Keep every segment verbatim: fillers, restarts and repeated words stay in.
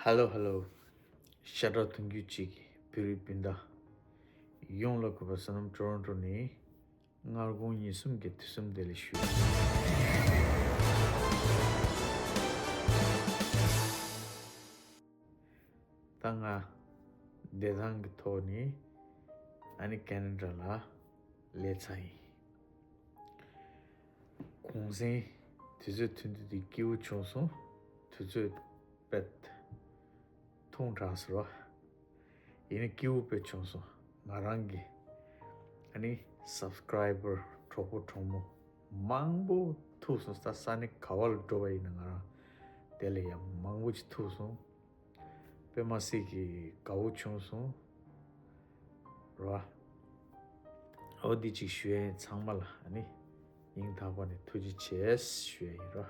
Hello hello. Shout out to you ཅིག་བོད་རིགས་སྤུན་ཟླ་ཡོངས་ལ་གུས་པ་བསོད་ནམས་ཊོ་རོན་ཊོ་ནས་སྔ་དགོང་ཉིན་གསུམ་གྱི་དུས་གསུམ་བདེ་ལེགས་ཞུ། ད་ང་བདེ་ཐང་གི་ཐོག་ནས་ཨ་ནི་ཀེ་ན་ཌ་ལ་སླེབས་ཚར་ཡིན། གུང་སེང་དུས་ཚོད་ཐུང་ཐུང་དེ་སྐྱིད་པོ་བྱུང་སོང་། དུས་ཚོད་དཔེ་ཐུང་དྲགས་སོང་། ཡིན་ནའི་སྐྱིད་པོ་དཔེ་བྱུང་སོང་། ང་རང་གི་ཨ་ནི་སབ་སི་ཀ་རའི་བར་གྲོགས་པོ་གྲོགས་མོ་མང་པོ་ཐུག་སོང་། ས་ས་གནས་ག་བ་ལ་འགྲོ་བ་ཡིན་ན་ང་རང་དེ་ལ་ཡང་མང་པོ་ཅིག་ཐུག་སོང་། དཔེ་མ་སྲིད་ཀྱི་དགའ་བོ་བྱུང་སོང་། རོ། འོ་འདི་གཅིག་ཞུ་ཡ་ཡིན། ཚང་མ་ལ་ཨ་ནི་སྙིང་ཐག་པ་ནས་ཐུགས་རྗེ་ཆེ་ཞུ་ཡ་ཡིན་རོ།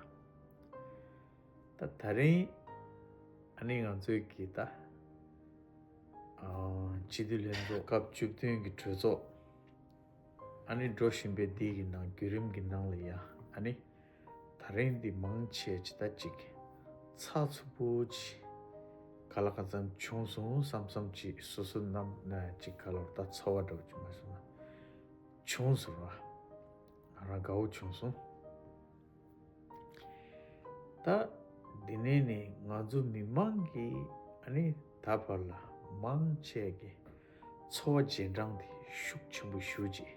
ད་ད་རིང་ཨ་ནི་ང་ཚོའི་གི་ད་ཨ་སྤྱི་འཐུས་ལྷན་ཚོགས་སྐབས་བཅུ་བདུན་གྱི་གྲོས་ཚོགས་ཨ་ནི་འགྲོ་བཞིན་པའི་འདི་གི་ནང་བརྒྱུད་རིམ་གྱི་ནང་ལ་ཡ་ཨ་ནི་ད་རིང་འདི་མང་ཆེ་ཅིག་ད་ཅིག་ཚགས་ཚུད་པོ་ཅིག་ག་ལ་ག་ཙམ་བྱུང་སོང་བསམ་བསམ་ཅིག་སོ་སོ་རྣམས་ན་ཅིག་ག་ལོར་ད་ཚོར་བ་འདྲ་བོ་ཅིག་མ་སོང་ན་བྱུང་སོང་ར། ང་རང་དགའ་བོ་བྱུང་སོང་། ད་འདི་ནས་ནི་ང་ཚོ་མི་མང་གི་ཨ་ནི་ད་བར་ལ་མང་ཆེ་གི་འཚོ་བ་རྗེས་འབྲང་དེ་ཤུགས་ཆེན་པོ་ཞུ་ཅིག་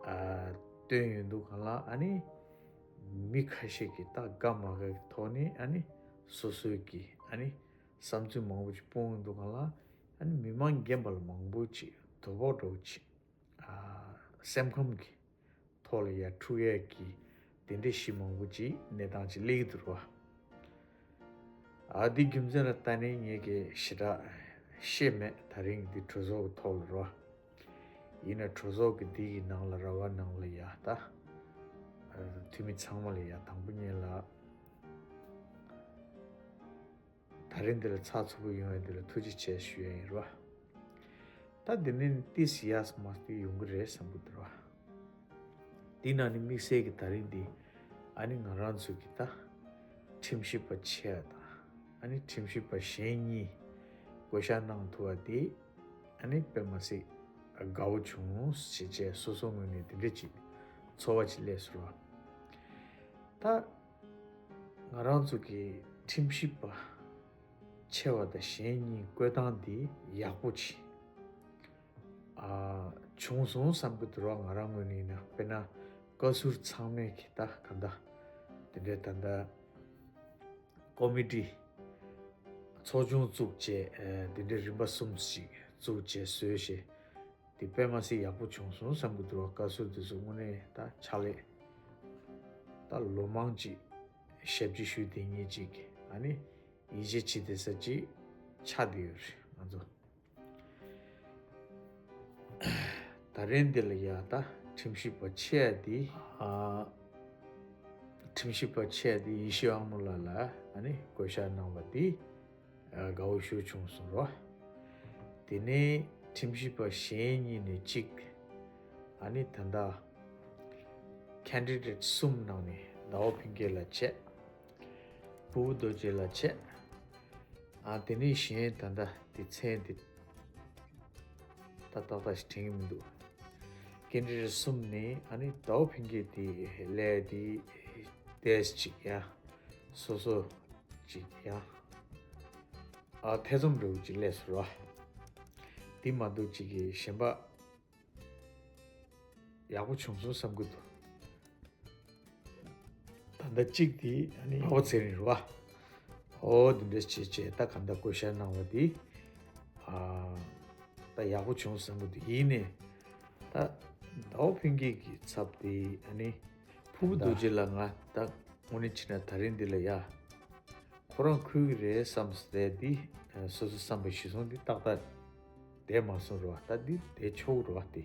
ཨ་བཏོན་ཡོད་འདུག་ག་ལ། ཨ་ནི་མི་ཁ་ཤས་ཀྱི་ད་དགའ་མ་དགའ་གི་ཐོག་ནས་ཨ་ནི་སོ་སོའི་གི་ཨ་ནི་བསམ་ཚུལ་མང་པོ་ཅིག་སྤུངས་ཡོད་འདུག་ག་ལ། ཨ་ནི་མི་མང་རྒན་པ་ལ་མང་པོ་ཅིག་དོ་ཕོག་འདྲ་བོ་ཅིག་ཨ་སེམས་ཁམས་ཀྱི་ཐོག་ལ་ཡ་འཁྲུག་ཡས་ཀྱི་དེ་འདྲའི་གཞི་མང་པོ་ཅིག་གནས་སྟངས་ཅིག་སླེབས་ཀྱི་འདུག་ར། ཨ་འདི་རྒྱུ་མཚན་ལ་ལྟ་ནས་ངས་ཀྱི་ཞེ་དྲག་ཤེས་མེད། ད་རིང་འདི་གྲོས་ཚོགས་ཀྱི་ཐོག་ལ་ར། ཡིན་ན་གྲོས་ཚོགས་ཀྱི་འདི་གི་ནང་ལ་ར་བ་ནང་ལ་ཡ་ད་འཐུས་མི་ཚང་མ་ལ་ཡ་དང་པོ་ཉིད་ལ། ད་རིང་འདི་ལ་ཚགས་ཚུད་པོ་ཡོང་བའི་འདི་ལ་ཐུགས་རྗེ་ཆེ་ཞུ་ཡ་ཡིན་རོ། ད་འདི་ནས་ཏིས་ཡ་སི་མ་སྟི་ཡོང་གི་རེད་བསམ་གི་འདུག་རོ། འདི་ནང་ནས་དམིགས་བསལ་གྱི་ད་རིང་འདི་ཨ་ནི་ང་རང་ཚོ་གི་ད་ཁྲིམས་ཞིབ་པ་ཆེ་བ་དང་ཨ་ནི་ཁྲིམས་ཞིབ་པ་གཞན་གཉིས་བསྐོ་བཞག་གནང་ཐུབ་པ་འདི་ཨ་ནི་དཔེ་མ་སྲིད་དགའ་བོ་བྱུང་ཞེས་བྱས་སོ་སོ་ངོས་ནས་འདི་འདྲ་ཅིག་ཚོར་བ་ཅིག་སླེབས་སོང་རོ། ད་ང་རང་ཚོ་གི་ཁྲིམས་ཞིབ་པ་ཆེ་བ་དང་གཞན་གཉིས་བསྐོས་སྟངས་འདི་ཡག་པོ་ཅིག་ཨ་བྱུང་སོང་བསམ་གི་འདུག་ར། ང་རང་ངོས་ནས་ཡིན་ན་དཔེར་ན་བཀའ་ཟུར་ཚང་མས་གི་ད་ག་འདྲ་དེ་འདྲའི་ད་ལྟ་ཀོ་མི་ཊི་ཚོགས་ཆུང་བཙུགས་བྱས་ཨ་དེ་འདྲའི་རིམ་པ་གསུམ་ཞིག་བཙུགས་བྱས་བཟོས་བྱས། དེ་དཔེ་མ་སྲིད་ཡག་པོ་བྱུང་སོང་བསམ་གི་འདུག་ར། བཀའ་ཟུར་དེ་ཚོ་དངོས་གནས་ད་ཕྱག་ལས་ད་ལོ་མང་ཅིག་ཞབས་ཕྱི་ཞུས་དེ་ཉིད་ཅིག་ཨ་ནི་ཡིད་ཆེས་བྱེད་བསྡད་ས་ཅིག་ཆགས་བསྡད་ཡོད་རེད་ང་ཚོ། ད་རིང་འདི་ལ་ཡ་ད་ཁྲིམས་ཞིབ་པ་ཆེ་བ་དེ་ཨ་ཁྲིམས་ཞིབ་པ་ཆེ་བ་དེ་ཡེ་ཤེས་དབང་མོ་ལགས་ལ་ཨ་ནི་བསྐོ་བཞག་གནང་བ་དེ་ཨ་དགའ་བོ་ཞེ་པོ་བྱུང་སོང་རོ། དེ་ནས་ཁྲིམས་ཞིབ་པ་གཞན་གཉིས་ནས་གཅིག་ཨ་ནི་ད་ལྟ་ཁེན་ཌི་ཌེ་ཊི་གསུམ་ནང་ནས་ཟླ་བ་ཕུན་སྐྱིད་ལགས་བྱས། ཕུར་བུ་རྡོ་རྗེ་ལགས་བྱས། ཨ་དེ་ནས་གཞན་ད་ལྟ་དེ་མཚན་དེ་ད་ཏག་ཏག་ཞིག་དྲན་གྱི་མི་འདུག་ཁེན་ཌི་ཌེ་ཊི་གསུམ་ནས་ཨ་ནི་ཟླ་བ་ཕུན་སྐྱིད་དེ་སླེབས་དེ་ཏོག་ཙམ་ཅིག་ཡ་སོ་སོ་ཅིག་ཡ་ཨ་ཐེ་ཚོམ་འདྲ་བོ་ཅིག་སླེབས་སོང་ར། དེ་མ་གཏོགས་ཅིག་གི་གཞན་པ་ཡག་པོ་བྱུང་སོང་བསམ་གྱི་འདུག་ད་ལྟ་གཅིག་དེ་ཨ་ནི་འཕགས་པ་ཚེ་རིང་རེད་བ། ཨོ་དེ་འདྲ་བྱས་བྱས་ད་ག་འདྲ་བསྐོ་བཞག་གནང་བ་དེ་ཨ་ད་ཡག་པོ་བྱུང་བསམ་གྱི་འདུག་ཡིན་ནའི་ད་ཟླ་བ་ཕུན་སྐྱིད་ཀྱི་ཚབ་དེ་ཨ་ནི་ཕུར་བུ་རྡོ་རྗེ་ལགས་ང་ད་དངོས་གནས་བྱས་ན་ད་རིང་འདི་ལ་ཡ། ཁོ་རང་ཁུར་གི་རེད་བསམ་སྟེ་འདི་སོ་སོ་བསམ་པ་གཞིར་བཟུང་འདི་ཏག་ཏག་བསྡད་མ་སོང་རེད་བ། ད་འདི་བསྡད་ཆོག་གི་རེད་བ། དེ་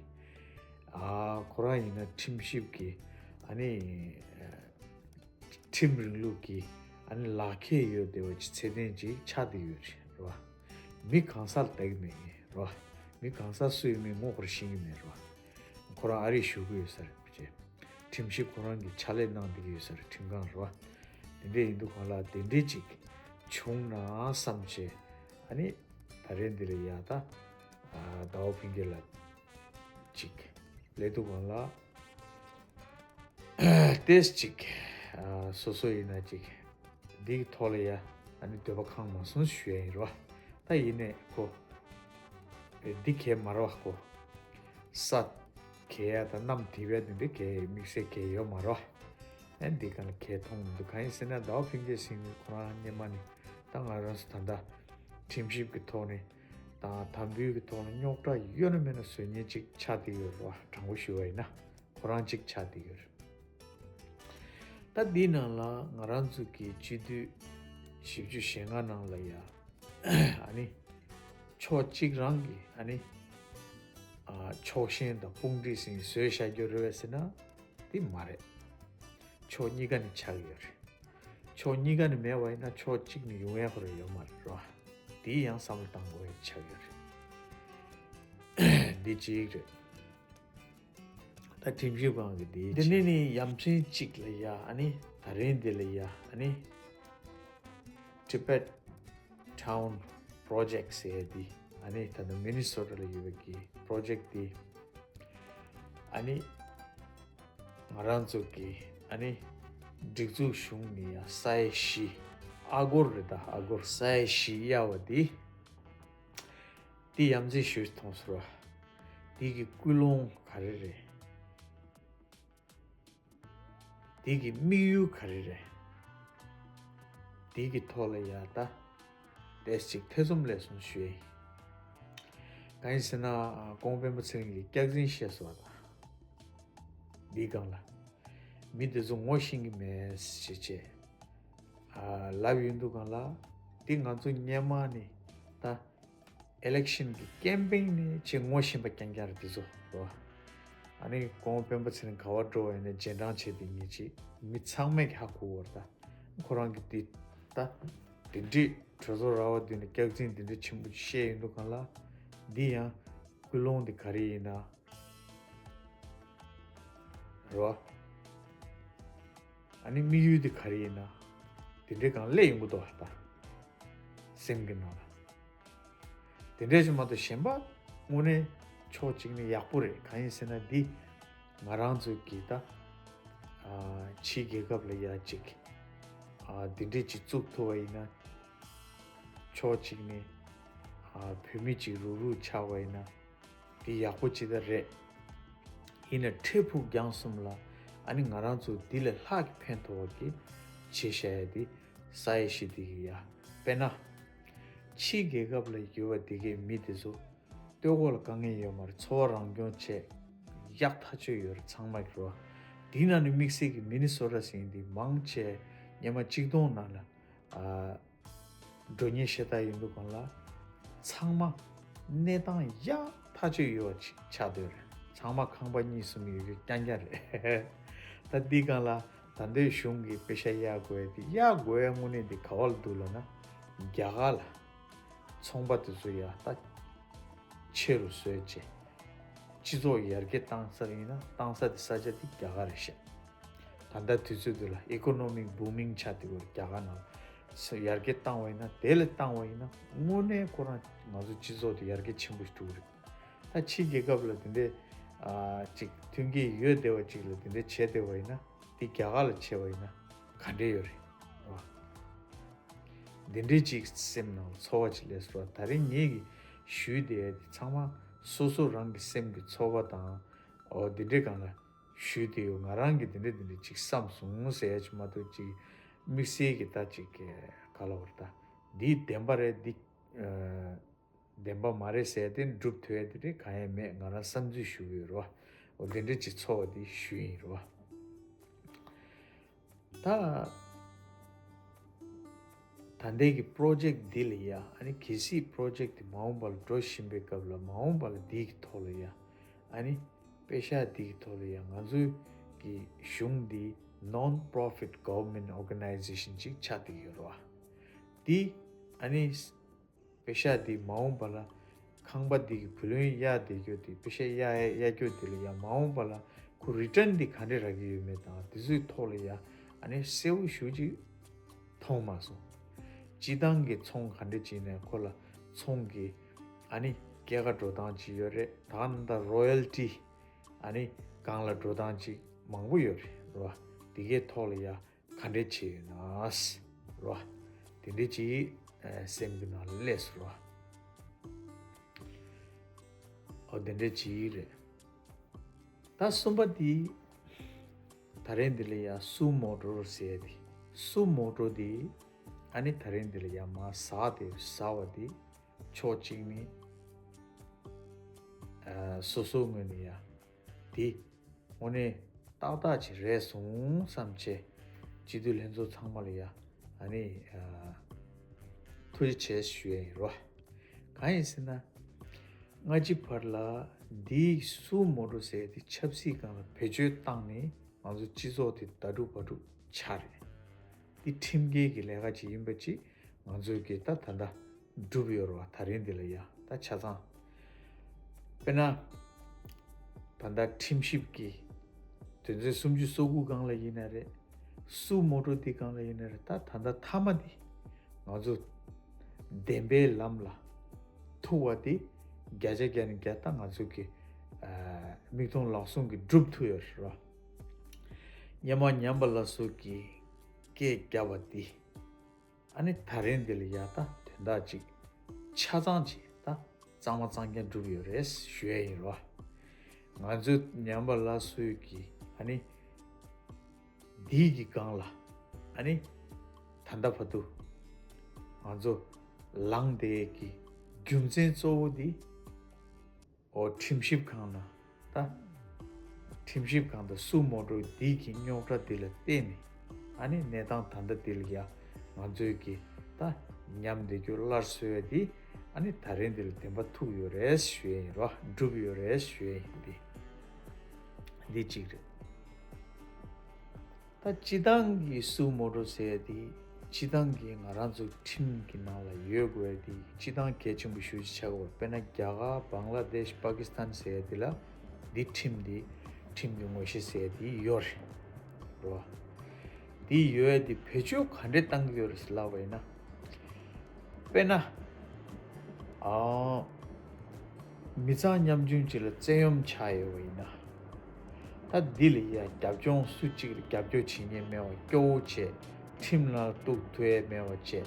ཨ་ཁོ་རང་ཡིན་ན་ཁྲིམས་ཞིབ་ཀྱི་ཨ་ནི་ཁྲིམས་རིང་ལུགས་ཀྱི་ཨ་ནི་ལག་ཁྱེར་ཡོད་བསྡད་པ་ཅིག་ཚད་ལྡན་ཅིག་ཆགས་བསྡད་ཡོད་རེད་བ། མི་གང་ཟག་ལ་ལྟ་གི་མེད་ངས་རེད་བ། མི་གང་ཟག་སུ་ཡིན་མིན་ངོ་ཁོ་རང་ཤེས་ཀྱི་མེད་རེད་བ། ཁོ་རང་ཨ་རིར་བཞུགས་ཀྱི་ཡོད་ས་རེད་ཅེས། ཁྲིམས་ཞིབ་ཁོ་རང་གི་ཕྱག་ལས་གནང་བསྡད་ཀྱི་ཡོད་ས་རེད། ཁྲིམས་ཁང་རེད་བ། དེ་འདྲས་ཡིན་དུས་གང་ལ་དེ་འདྲས་ཅིག་ བྱུང་ན་བསམ་བྱས། ཨ་ནི་ད་རེས་འདི་ལ་ཡ་ད་ཟླ་བ་ཕུན་སྐྱིད་ལ་ཅིག་ལས་དུ་གང་ལ་ཏེས་ཅིག་སོ་སོ་ཡིན་ན་ཅིག་འདིའི་ཐོག་ལ་ཡ་ཨ་ནི་འདོད་པ་ཁེངས་མ་སོང་ཞུ་ཡ་ཡིན་རོ། ད་ཡིན་ནས་ཁོ་འདི་གས་མ་རོ་ཁོ་ས་གས་ཡ་ད་གནམ་དེ་བས་འདི་འདི་གས་དམིགས་བསལ་གས་ཡོད་མ་རོ། ཨ་འདི་ག་ལ་གས་མཐོང་མི་འདུག་གང་ཡིན་ཟེར་ན་ཟླ་བ་ཕུན་སྐྱིད་ཟེར་མཁན་ཁོ་རང་སྔོན་མ་ནས་ད་ང་རང་ཚོ་ད་ལྟ་ཁྲིམས་ཞིབ་ཀྱི་ཐོག་ནས་དང་དམ་འབུལ་གྱི་ཐོག་ནས་རྙོག་དྲ་ཡོད་ན་མེད་ན་བཟོ་མཁན་ཅིག་ཆགས་བསྡད་ཡོད་རེད་བ། དྲང་པོ་ཞུ་བ་ཡིན་ན་ཁོ་རང་ཅིག་ཆགས་བསྡད་ཡོད་རེད། ད་འདི་ནང་ལ་ང་རང་ཚོ་གི་སྤྱི་འཐུས་བཞི་བཅུ་ཞེ་ལྔ་ནང་ལ་ཡ་ཨ་ནི་ཕྱོགས་གཅིག་རང་གི་ཨ་ནི་ཕྱོགས་ཞེན་དང་དཔུང་སྒྲིག་ཟིན་བཟོས་བཞག་རྒྱུ་རེད་བས་ཟེར་ན་དེ་མ་རེད། ཕྱོགས་གཉིས་ཀ་ནས་ཆགས་ཡོད་རེད། ཕྱོགས་གཉིས་ཀ་ནས་མེད་པ་ཡིན་ན་ཕྱོགས་གཅིག་ནས་ཡོང་ཡ་ཁོ་རང་ཡོད་མ་རེད་རོ། དེ་ཡང་བསམ་བློ་བཏང་དགོས་ཡ་ཆགས་ཡོད་རེད། འདི་གཅིག་རེད། ད་ཁྲིམས་ཞིབ་ཁང་གི་འདི་འདི་ནི་ནི་ཡ་མཚན་གཅིག་ལ་ཡ་ཨ་ནི་ད་རིང་འདི་ལ་ཡ་ཨ་ནི་Tibet Town Project ཟེར་ཡ་འདི་ཨ་ནི་ད་ནི་མི་ནི་སོ་ཊ་ལ་ཡོད་པའི་གི་པྲོ་ཇེག་འདི་ཨ་ནི་ང་རང་ཚོ་གི་ཨ་ནི་སྒྲིག་འཛུགས་གཞུང་ནི་ཡ་ས་ཡ་བཞི་ཨ་སྒོར་རེད། ད་ཨ་སྒོར་ས་ཡ་བཞི་གཡར་བ་འདི་འདི་ཡ་མཚན་ཞིག་མཐོང་སོང་ར། འདི་གི་ཀུན་སློང་ག་རེ་རེད། འདི་གི་དམིགས་ཡུལ་ག་རེ་རེད། འདི་གི་ཐོག་ལ་ཡ་ད་ཏེས་ཅིག་ཐེ་ཚོམ་ལས་སོང་ཞུ་ཡ་ཡིན། གང་ཡིན་ཟེར་ན་ཨ་ཀོང་སྤེན་པ་ཚེ་རིང་གིས་སྐྱག་རྫུན་བཤད་སོང་བ་དང་། འདིའི་སྒང་ལ་མི་དེ་ཚོ་ངོ་ཤེས་ཀྱི་མེད་ཟེར་བྱས་ཨ་ལབ་ཡོང་དུས་སྒང་ལ་འདི་ང་ཚོ་སྔོན་མ་ནས་ད་ཨི་ལེག་ཤན་གྱི་ཀེམ་པེན་ནས་ཅིག་ངོ་ཤེས་པ་རྐྱང་རྐྱང་རེད་དེ་ཚོ་རོ། ཨ་ནི་ཀོང་སྤེན་པ་ཚེ་རིང་ག་བ་འགྲོ་བ་ཡིན་ན་རྗེས་འབྲང་བྱས་ཏེ་ངེད་ཅིག་མི་ཚང་མས་ཀྱི་ཧ་གོ་བར་ད། ཁོ་རང་གི་དེ་ད་དེ་འདྲས་གྲོས་ཚོགས་ར་བ་དུས་ནས་སྐྱག་རྫུན་དེ་འདྲས་ཆེན་པོ་བཤད་ཡོང་དུས་སྒང་ལ་འདི་ཡང་ཀུན་སློང་དེ་ག་རེ་ཡིན་ན་རོ། ཨ་ནི་དམིགས་ཡུལ་དེ་ག་རེ་ཡིན་ན་དེ་འདྲས་སྒང་སླེབས་ཡོང་གི་འདུག་ད་སེམས་ཀྱི་ནང་ལ། དེ་འདྲས་ཞིག་མ་གཏོགས་གཞན་པ་དངོས་གནས་ཕྱོགས་གཅིག་ནས་ཡག་པོ་རེད། གང་ཡིན་ཟེར་ན་འདི་ང་རང་ཚོ་གི་ད་ཕྱིའི་རྒྱལ་ཁབ་ལ་ཡ་གཅིག་འདི་འདྲས་ཅིག་བཙུགས་ཐུབ་པ་ཡིན་ན་ཕྱོགས་གཅིག་ནས་བོད་མི་གཅིག་རུག་རུག་ཆགས་པ་ཡིན་ན་འདི་ཡག་པོ་ཅིག་ད་རེད། ཡིན་ན་འཕྲལ་ཕུགས་རྒྱང་གསུམ་ལ་ཨ་ནི་ང་རང་ཚོ་འདི་ལས་ལྷག་གི་ཕན་ཐོགས་པ་གི་བྱེད་བཞག་ཡ་འདི་ས་ཡ་བཞི་འདི་གི་ཡ། དཔེར་ན་ཕྱིའི་རྒྱལ་ཁབ་ལ་ཡོད་པ་འདི་གའི་མི་དེ་ཚོ་ལྟོས་གོ་ལ་དཀའ་ངལ་ཡོད་མ་རེད། འཚོ་བ་རང་སྐྱོང་བྱས་ཡག་ཐག་ཆོད་ཡོད་རེད། ཚང་མ་གི་རོ། འདིའི་ནང་ནས་དམིགས་བསལ་གྱི་མི་ནི་སོ་ཊ་ཟེར་མཁན་འདི་མང་ཆེ་སྔོན་མ་ཆིག་སྟོང་ནང་ལ་ཨ་འགྲོ་ཉེན་ཤ་སྟག་ཡིན་འདུག་གང་ལ་ཚང་མ་གནས་སྟངས་ཡག་ཐག་ཆོད་ཡོད་པ་ཆགས་བསྡད་རེད། ཚང་མ་ཁང་པ་གཉིས་གསུམ་ཡོད་རྒྱུ་རྐྱང་རྐྱང་རེད། ད་འདིའི་སྒང་ལ་ད་ལྟའི་གཞུང་གིས་པེ་ཤ་གཡར་དགོས་ཡ་དེ་གཡར་དགོས་ཡ་དངོས་གནས་འདི་ག་བ་ལ་འདུག་ལབ་ན་རྒྱ་གར་ལ། ཚོང་པ་དེ་ཚོ་ཡ་ད་ཆེ་རུ་བཟོས་བྱས། སྤྱི་ཚོགས་ཡར་རྒྱས་བཏང་ས་ཡིན་ན་བཏང་ས་དེ་ས་ཆ་དེ་རྒྱ་གར་རེད་ཤག་ད་ལྟ་དུས་ཚོད་འདི་ལ་ཨི་ཀོ་ནོ་མིག་བུ་མིང་ཆགས་བསྡད་ཡོད་རྒྱ་གར་ནང་ལ། ཡར་རྒྱས་བཏང་བ་ཡིན་ན་དེ་ལས་བཏང་བ་ཡིན་ན་དངོས་གནས་ཁོ་རང་ང་ཚོ་སྤྱི་ཚོགས་དེ་ཡར་རྒྱས་ཆེན་པོ་ཞིག་འགྲོ་གི་རེད། ད་ཕྱིའི་རྒྱལ་ཁབ་ལ་དེ་འདྲའི་ཨ་ཅིག་མཐུན་རྐྱེན་ཡོད་བསྡད་པ་ཅིག་ལ་དེ་འདྲའི་བྱས་བསྡད་པ་ཡིན་ན་དེ་རྒྱ་གར་ལ་བྱས་པ་ཡིན་ན་ག་འདྲས་ཡོད་རེད་རོ། འདི་འདྲའི་ཅིག་སེམས་ནང་ཚོར་བ་ཅིག་སླེབས་སོང་། ད་རིང་ངེད་ཀྱིས་ཞུས་བསྡད་ཡ་དེ་ཚང་མ་སོ་སོ་རང་གི་སེམས་ཀྱི་ཚོར་བ་དང་འོ་འདི་འདྲའི་སྒང་ལ་ཞུས་བསྡད་ཡོད། ང་རང་གིས་འདི་འདྲ་འདི་འདྲ་ཅིག་བསམ་སོང་ཟེར་ཡ་ཅིག་མ་གཏོགས་ཅིག་དམིགས་བསལ་གྱི་ད་ཅིག་ག་ལ་བར་ད་འདི་བདེན་པ་རེད་འདི་བདེན་པ་མ་རེད་ཟེར་ཡ་དེ་སྒྲུབ་ཐུབ་ཡ་དེ་འདྲ་གང་ཡང་མེད། ང་རང་བསམ་ཚུལ་ཞུ་གི་ཡོད་རེད་བ། འོ་འདི་འདྲ་ཅིག་ཚོར་བ་འདི་ཞུས་ཡིན་རེད་བ། ད་ད་ལྟའི་གི་པྲོ་ཇེག་འདི་ལ་ཡ་ཨ་ནི་གལ་སྲིད་པྲོ་ཇེག་འདི་མ་འོངས་པ་ལ་འགྲོ་བཞིན་པའི་སྐབས་ལ་མ་འོངས་པ་ལ་འདི་གི་ཐོག་ལ་ཡ་ཨ་ནི་པེ་ཤག་འདི་གི་ཐོག་ལ་ཡ་ང་ཚོའི་གི་གཞུང་འདི་Non-Profit Government Organization ཅིག་ཆགས་བསྡད་ཡོད་རེད་བ། འདི་ཨ་ནི་པེ་ཤག་འདི་མ་འོངས་པ་ལ་ཁང་པ་འདི་གི་བུ་ལོན་གཡར་བསྡད་རྒྱུ་དེ་པེ་ཤག་གཡར་གཡར་རྒྱུ་དེ་ལ་ཡང་མ་འོངས་པ་ལ་ཁོ་རི་ཊརན་འདི་ག་འདྲས་རག་གི་ཡོད་མེད་དང་དེ་ཚོའི་ཐོག་ལ་ཡང་ཨ་ནི་གསལ་བོ་ཞེ་པོ་ཅིག་མཐོང་མ་སོང་། སྤྱི་བཏང་གི་ཚོང་ག་འདྲ་བྱས་ནས་ཁོ་ལ་ཚོང་གི་ཨ་ནི་སྐྱེད་ཀ་འགྲོ་སྟངས་ཅིག་ཡོད་རེད། ད་ནི་ད་རོ་ཡལ་ཊི་ཨ་ནི་སྒང་ལ་འགྲོ་སྟངས་ཅིག་མང་པོ་ཡོད་རེད་རོ། དེ་གའི་ཐོག་ལ་ཡ་ག་འདྲ་བྱས་ཡོད་ན་རོ། དེ་འདྲ་ཅིག་སེམས་ཀྱི་ནང་ལ་སླེབས་སོང་རོ། ཨོ་དེ་འདྲ་ཅིག་རེད། ད་གསུམ་པ་དེ། ད་རིང་འདི་ལ་ཡ་སུ་མོ་ཊོར་ཟེར་ཏེ། སུ་མོ་ཊོར་དེ་ཨ་ནི་ད་རིང་འདི་ལ་ཡ་མར་ཟགས་ཏེ་ཟགས་པ་དེ་ཕྱོགས་གཅིག་ནས་ཨ་སོ་སོའི་ངོས་ནས་ཡ་དེ་དངོས་གནས་ཏག་ཏག་ཅིག་རེད་སོང་བསམ་བྱས། སྤྱི་འཐུས་ལྷན་ཚོགས་ཚང་མ་ལ་ཡ་ཨ་ནི་ཨ་ཐུགས་རྗེ་ཆེ་ཞུ་ཡ་ཡིན་རོ། གང་ཡིན་ཟེར་ན། སྔ་ཕྱི་བར་ལ་འདིའི་སུ་མོ་ཊོ་ཟེར་དེ་ཆབ་སྲིད་སྒང་ལ་བེད་སྤྱོད་བཏང་ནས་ང་ཚོ་སྤྱི་ཚོགས་དེ་ད་དཀྲུག་པ་དཀྲུག་ཆགས་རེད། འདི་ཁྲིམས་འགལ་གྱི་ལས་ཀ་ཅིག་ཡིན་པ་ཅིག་ང་ཚོས་ཀྱི་ད་ད་ལྟ་སྒྲུབ་ཡོད་རེད་བ། ད་རིང་འདི་ལ་ཡ་ད་ཆ་ཚང་། དཔེར་ན། ད་ལྟ་ཁྲིམས་ཞིབ་ཀྱི་དོན་ཚན་སུམ་ཅུ་སོ་དགུ་སྒང་ལ་ཡིན་ན་རེད། སུ་མོ་ཊོ་འདི་སྒང་ལ་ཡིན་ན་རེད། ད་ད་ལྟ་མཐའ་མ་འདི་ང་ཚོ་བདེན་པའི་ལམ་ལ་ཐུག་པ་དེ་བརྒྱ་ཆ་བརྒྱ་ནས་བརྒྱ་ད་ང་ཚོ་གི་ཨ་མིག་མཐོང་ལག་ཟུང་གིས་སྒྲུབ་ཐུབ་ཡོད་རེད་བ། སྔོན་མ་ཉམས་པ་སླར་གསོ་གི་སྐད་བརྒྱབ་པ་འདི། ཨ་ནི་ད་རིང་འདི་ལ་ཡ་ད་དོན་དག་ཅིག་ཆ་ཚང་ཅིག་ད་གཙང་མ་གཙང་རྐྱང་གྲུབ་ཡོད་རེད་ཞུ་ཡ་ཡིན་རོ། ང་ཚོས་ཉམས་པ་སླར་གསོའི་གི་ཨ་ནི་འདིའི་གི་སྒང་ལ་ཨ་ནི་ད་ལྟ་བར་དུ་ང་ཚོ་ལངས་བསྡད་ཀྱི་རྒྱུ་མཚན་གཙོ་བོ་འདི། ཨོ་ཁྲིམས་ཞིབ་ཁང་ན་ད། ཁྲིམས་ཞིབ་ཁང་དང་སུ་མོ་ཊོ་འདི་གི་རྙོག་དྲ་འདི་ལ་བརྟེན་ནས་ཨ་ནི་གནས་སྟངས་ད་ལྟ་འདི་ལ་ཡ་ང་ཚོས་ཀྱི་ད་ཉམས་བསྡད་རྒྱུ་སླར་གསོ་ཡ་འདི་ཨ་ནི་ད་རིང་འདི་ལ་བདེན་པ་ཐུག་ཡོད་རེད་ཞུ་ཡ་ཡིན་རོ། འགྲུབ་ཡོད་རེད་ཞུ་ཡ་ཡིན། འདི་འདི་གཅིག་རེད། ད་སྤྱི་བཏང་གི་སུ་མོ་ཊོ་ཟེར་ཡ་དེ་སྤྱི་བཏང་གི་ང་རང་ཚོ་ཁྲིམས་ཀྱི་ནང་ལ་ཡོད་དགོས་ཡ་དེ་སྤྱི་བཏང་གལ་ཆེན་པོ་ཞེ་པོ་ཅིག་ཆགས་ཀྱི་ཡོད་རེད། དཔེར་ན་རྒྱ་གར། བང་ལ་དེཤ། པ་ཀི་སི་ཐན་ཟེར་ཡ་དེ་ལ་འདི་ཁྲིམས་དེ་ཁྲིམས་ཀྱི་ངོ་ཤེས་ཟེར་ཡ་དེ་ཡོད་རེད་རོ། དེ་ཡོད་ཡ་དེ་བེད་སྤྱོད་ག་འདྲས་བཏང་གི་ཡོད་རེད་ཟེར་ལབ་པ་ཡིན་ན། དཔེར་ན། ཨ། མི་ཚང་ཉམ་ཆུང་ཅིག་ལ་བཙན་གཡེམ་ཆགས་ཡོད་པ་ཡིན་ན། ད་འདི་ལ་ཡ་རྒྱབ་ལྗོངས་སུ་གཅིག་ལ་རྒྱབ་སྐྱོར་བྱེད་མཁན་མེད་པ། སྐྱོ་བོ་བྱས། ཁྲིམས་ལ་གཏུག་ཐུབ་ཡ་མེད་པ་བྱས།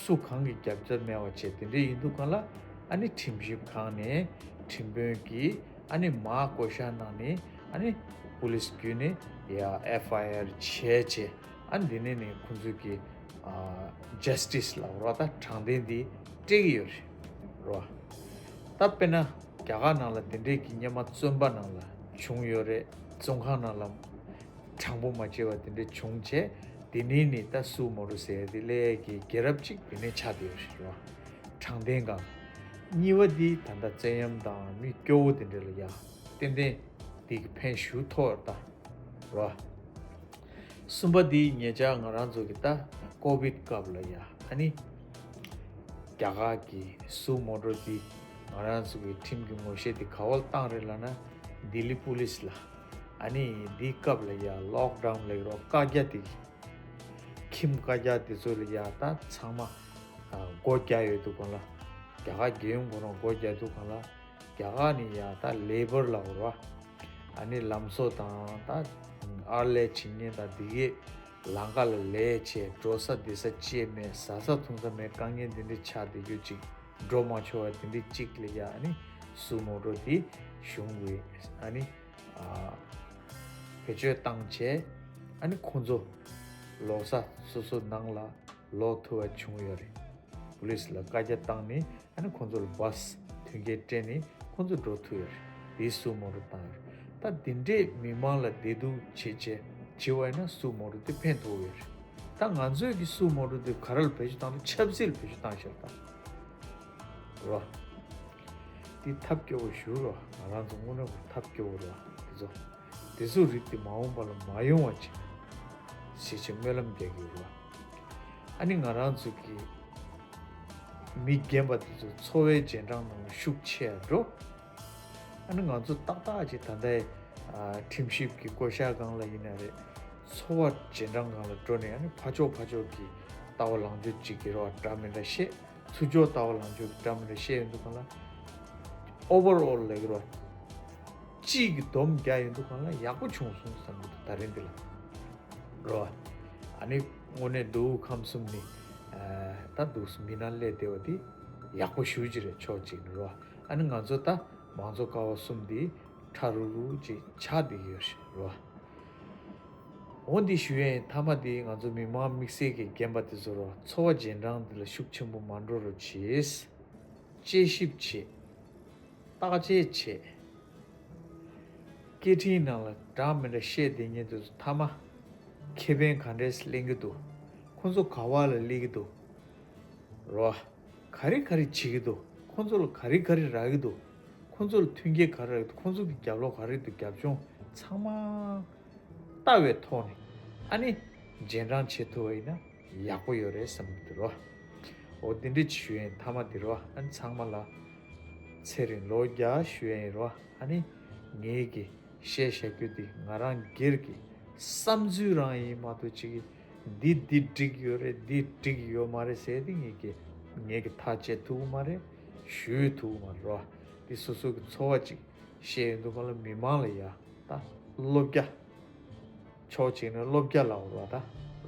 སུ་གང་གི་རྒྱབ་རྩ་མེད་པ་བྱས། དེ་འདྲ་ཡིན་དུས་སྒང་ལ་ཨ་ནི་ཁྲིམས་ཞིབ་ཁང་ནས་ཁྲིམས་དཔོན་གྱིས་ཨ་ནི་མར་བསྐོ་བཞག་གནང་ནས་ཨ་ནི་པུ་ལིས་བརྒྱུད་ནས་ཡ་ཨེཕ་ཨའི་ཨར་བྱས་བྱས། ཨ་འདི་ནས་ནི་ཁོང་ཚོས་ཀྱི་ཨ་ཇ་སི་ཊི་སི་ལབ་རོ། ད་དྲང་བདེན་འདི་སྤྲད་ཀྱི་ཡོད་རེད་རོ། ད་དཔེར་ན་རྒྱ་གར་ནང་ལ་དེ་འདྲས་ཀྱི་སྔོན་མ་བཙོན་པ་ནང་ལ་བྱུང་ཡོད་རེད། བཙོན་ཁང་ནང་ལ་དྲང་པོ་མ་བྱས་པ་དེ་འདྲས་བྱུང་བྱས། དེ་ནས་ནི་ད་སུ་མོ་ཊོ་ཟེར་ཡ་དེ་སླེབས་ཡ་གི་རྒྱལ་རབས་ཅིག་དེ་ནས་ཆགས་བསྡད་ཡོད་རེད་རོ། དྲང་བདེན་སྒང་། གཉིས་པ་འདི་ད་ལྟ་བཙན་གཡེམ་དང་མི་སྐྱོ་བོ་དེ་འདྲས་ལ་ཡ་ཏན་ཏན་འདི་གི་ཕན་ཞིག་ཐོགས་ད་རོ། གསུམ་པ་འདི་ཉེ་ཆར་ང་རང་ཚོ་གི་ད་ཀོ་བིད་སྐབས་ལ་ཡ་ཨ་ནི་རྒྱ་གར་གྱི་སུ་མོ་ཊོ་འདི་ང་རང་ཚོ་གི་ཁྲིམས་ཀྱི་ངོ་ཤེས་འདི་ག་པར་བཏང་རེད་ལབ་ན། ལྡི་ལི་པུ་ལིས་ལ། ཨ་ནི་འདི་སྐབས་ལ་ཡ་ལོག་ཌའུན་ལབ་རོ། བཀའ་རྒྱ་འདི་ཁྱིམ་བཀའ་རྒྱ་འདི་ཚོ་ལ་ཡ་ད་ཚང་མ་ཨ་སྒོ་རྒྱག་ཡོད་དུས་སྒང་ལ། རྒྱ་གར་རྒྱལ་ཡོངས་ཁོ་རང་སྒོ་རྒྱག་དུས་སྒང་ལ། རྒྱ་གར་ནི་ཡ་ད་ལེ་བར་ལབ་རོ། ཨ་ནི་ལམ་བཟོ་དང་ད་ཨར་ལས་བྱེད་མཁན་དང་འདི་གས་ལམ་ཁ་ལ་ལས་བྱས། འགྲོ་ས་སྡོད་ས་ཅི་ཡང་མེད། ཟ་ས་འཐུང་ས་མེད། དཀའ་ངལ་འདི་འདྲ་ཆགས་བསྡད་རྒྱུ་ཅིག་འགྲོ་མ་ཆོག་པ་དེ་འདྲ་གཅིག་ལ་ཡ་ཨ་ནི་སུ་མོ་ཊོ་དེ་གཞུང་གིས་ཨ་ནི་ཨ་བེད་སྤྱོད་བཏང་བྱས། ཨ་ནི་ཁོང་ཚོ་ལོག་ས་སོ་སོ་ནང་ལ་ལོག་ཐུབ་པ་བྱུང་ཡོད་རེད། པུ་ལིས་ལ་བཀའ་རྒྱ་བཏང་ནས་ཨ་ནི་ཁོང་ཚོ་ལ་བཱས་མཐུན་རྐྱེན་སྤྲད་ནས་ཁོང་ཚོ་འགྲོ་ཐུབ་ཡོད་རེད། དེའི་སུ་མོ་ཊོ་བཏང་ཡོད་རེད། ད་དེ་འདྲས་མི་མང་ལ་བདེ་སྡུག་བྱེད་བྱས་བྱེད་པ་ཡིན་ན་སུ་མོ་ཊོ་དེ་ཕན་ཐོགས་ཡོད་རེད། ད་ང་ཚོས་ཀྱི་སུ་མོ་ཊོ་དེ་ག་རེ་ལ་བེད་སྤྱོད་བཏང་རེད། ཆབ་སྲིད་ལ་བེད་སྤྱོད་བཏང་ཤག་ད། རོ། འདི་ཐབས་སྐྱོ་བོ་ཞེ་པོ་རོ། ང་རང་ཚོ་དངོས་གནས་ཁོ་ཐབས་སྐྱོ་བོ་རོ། དེ་ཚོ། དེ་ཚོ་རིགས་དེ་མ་འོངས་པ་ལ་མ་ཡོང་བ་ཅིག་ཞེས་བྱས་སྨོན་ལམ་རྒྱག་གི་ཡོད་རོ། ཨ་ནི་ང་རང་ཚོ་གི་མི་རྒན་པ་དེ་ཚོ་འཚོ་བའི་རྗེས་འབྲང་ནང་ལ་ཤུགས་ཆེ་ཡ་འགྲོ། ཨ་ནི་ང་ཚོ་ཏག་ཏག་ཅིག་ད་ལྟའི་ཨ་ཁྲིམས་ཞིབ་ཀྱི་བསྐོ་བཞག་སྒང་ལ་ཡིན་ན་རེད། འཚོ་བ་རྗེས་འབྲང་སྒང་ལ་འགྲོ་ནས་ཨ་ནི་ཕར་ཕྱོགས་ཕར་ཕྱོགས་ཀྱི་ལྟ་ ལྟ་བ་ལངས་ཕྱོགས་གཅིག་གི་རོ་འདྲ་མི་འདྲ་བཤད། ཚུར་ཕྱོགས་ལྟ་བ་ལངས་ཕྱོགས་ཀྱི་འདྲ་མི་འདྲ་བཤད་ཡོང་དུས་སྒང་ལ། ཨོ་ཝར་ཨོལ་ལབ་ཀྱི་རོ། གཅིག་གི་སྡོམ་རྒྱག་ཡོང་དུས་སྒང་ལ་ཡག་པོ་བྱུང་སོང་བསམ་གྱི་འདུག་ད་རིང་འདི་ལ། རོ། ཨ་ནི་དངོས་གནས་འདུག་ཁམས་གསུམ་ནི། ཨ། ད་འདུག་མི་ནང་སླེབས་བསྡད་པ་དེ་ཡག་པོ་ཞེ་པོ་ཅིག་རེད། ཕྱོགས་གཅིག་ནས་རོ། ཨ་ནི་ང་ཚོ་ད་མང་གཙོ་ཀ་བ་གསུམ་འདི་ཁྲ་རུ་རུ་ཅིག་ཆགས་བསྡད་ཀྱི་ཡོད་རེད་རོ། འོ་འདི་ཞུ་ཡས་ཡིན། མཐའ་མ་འདི་ང་ཚོ་མི་མང་དམིགས་བསལ་གྱི་རྒན་པ་དེ་ཚོ་རོ། ཚོར་བ་རྗེས་འབྲང་འདི་ལ་ཤུགས་ཆེན་པོ་མ་འགྲོ་རོགས་བྱེད། དཔྱད་ཞིབ་བྱེད། བརྟག་དཔྱད་བྱེད། སྐད་འཕྲིན་ནང་ལ་འདྲ་མི་འདྲ་བཤད་བསྡད་མཁན་དེ་ཚོ་མཐའ་མ་ཁེ་ཕན་ག་འདྲས་ལེན་གྱི་འདུག་ཁོང་ཚོ་ག་བ་ལ་སླེབས་ཀྱི་འདུག་རོ། ག་རེ་ག་རེ་བྱེད་ཀྱི་འདུག་ཁོང་ཚོ་ལ་ག་རེ་ག་རེ་རག་གི་འདུག་ཁོང་ཚོ་ལ་མཐུན་རྐྱེན་ག་རེ་རག་གི་འདུག་ཁོང་ཚོ་གི་རྒྱབ་ལོགས་ག་རེ་འདུག་རྒྱབ་ལྗོངས་ཚང་མ་ལྟ་བའི་ཐོག་ནས་ཨ་ནི་རྗེས་འབྲང་བྱེད་ཐུབ་པ་ཡིན་ན་ཡག་པོ་ཡོད་རེད་བསམ་གྱི་འདུག་རོ། འོ་འདི་འདྲ་ཞུ་ཡས་ཡིན། མཐའ་མ་འདི་རོ། ཨ་ནི་ཚང་མ་ལ་ཚེ་རིང་ལོ་བརྒྱ་ཞུ་ཡས་ཡིན་རོ། ཨ་ནི་ངེད་ཀྱི་བཤད་བཞག་རྒྱུ་འདི་ང་རང་སྒེར་གྱི་བསམ་ཚུལ་རང་ཡིན་མ་གཏོགས་ཅིག་གིས་འདི་འདི་འགྲིག་ཡོད་རེད། འདི་འགྲིག་ཡོད་མ་རེད་ཟེར་ཏེ་ངེད་ཀྱི་ངེད་ཀྱི་ཐག་བཅད་ཐུབ་ཀྱི་མ་རེད། ཞུ་ཐུབ་ཀྱི་མ་རེད་རོ། འདི་སོ་སོ་གི་ཚོར་བ་ཅིག་བཤད་ཡོང་དུས་སྒང་ལ་མི་མང་ལ་ཡ་ད་བློ་རྒྱ། ཕྱོགས་གཅིག་ནས་བློ་རྒྱ་ལ་འོར་བ་ད་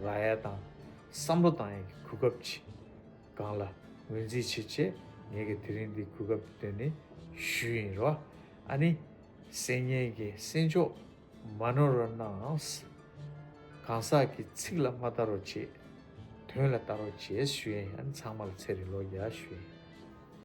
རག་ཡ་དང་བསམ་བློ་བཏང་ཡ་གི་གོ་སྐབས་ཅིག་སྒང་ལ་ངོས་འཛིན་བྱེད་ཆེད་ངེད་ཀྱི་དེ་རིང་འདི་གོ་སྐབས་བཏོན་ནས་ཞུས་ཡིན་རོ། ཨ་ནི་སེམས་ཉིད་ཀྱི་སེམས་མཆོག་མ་ནོར་བར་གནང་། གང་ཟག་གི་ཚིག་ལ་མ་ལྟ་རོགས་བྱེད། དོན་ལ་ལྟ་རོགས་བྱེད་ཞུ་ཡིན། ཨ་ནི་ཚང་མ་ལ་ཚེ་རིང་ལོ་བརྒྱ་ཞུ་ཡིན།